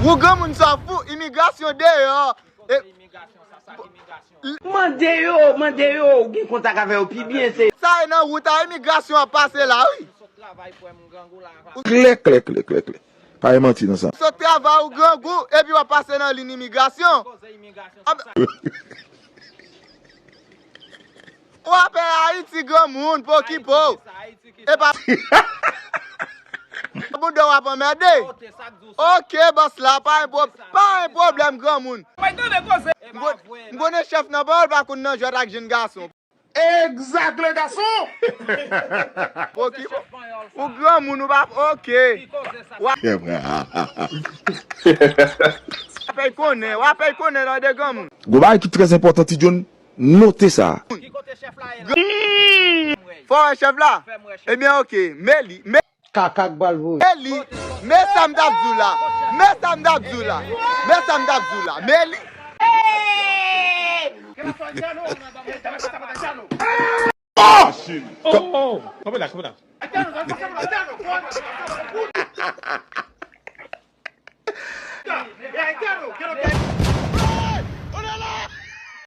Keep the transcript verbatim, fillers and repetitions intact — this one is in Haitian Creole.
Ou granmoun sa fou, imigrasyon deyò. E, Mande yo, mande yo, ou gen kontak avè yo pi byen se. Sa e nan wout a imigrasyon ap pase la, wi. Klè, klè, klè, klè, klè. Pa gen manti nan sa. Sot travay ou grangou, epi w ap pase nan liy imigrasyon. Ab- W ap fè Ayiti granmoun, pokipo. E pa bouda w ap anmède. Ok, bòs la, pa gen pwob-, pa gen pwoblèm granmoun. M konnen chèf nan pawòl pa konn nan jwèt ak jenn gason. Exact, le garçon! Pokipo. Ou granmoun, ou pa, ok. W ap fè konnen, w ap fè konnen tande granmoun. Gon bagay ki trè enpòtan, Ti John, note sa. Fò wè chèf la? Ebyen, ok. Men li, men Kaka k pral voye. Men li, men sa m t ap di w la. Men sa m t ap di w la. Men sa m t ap di w la. Men li. Oh! Kanpe la, kanpe la.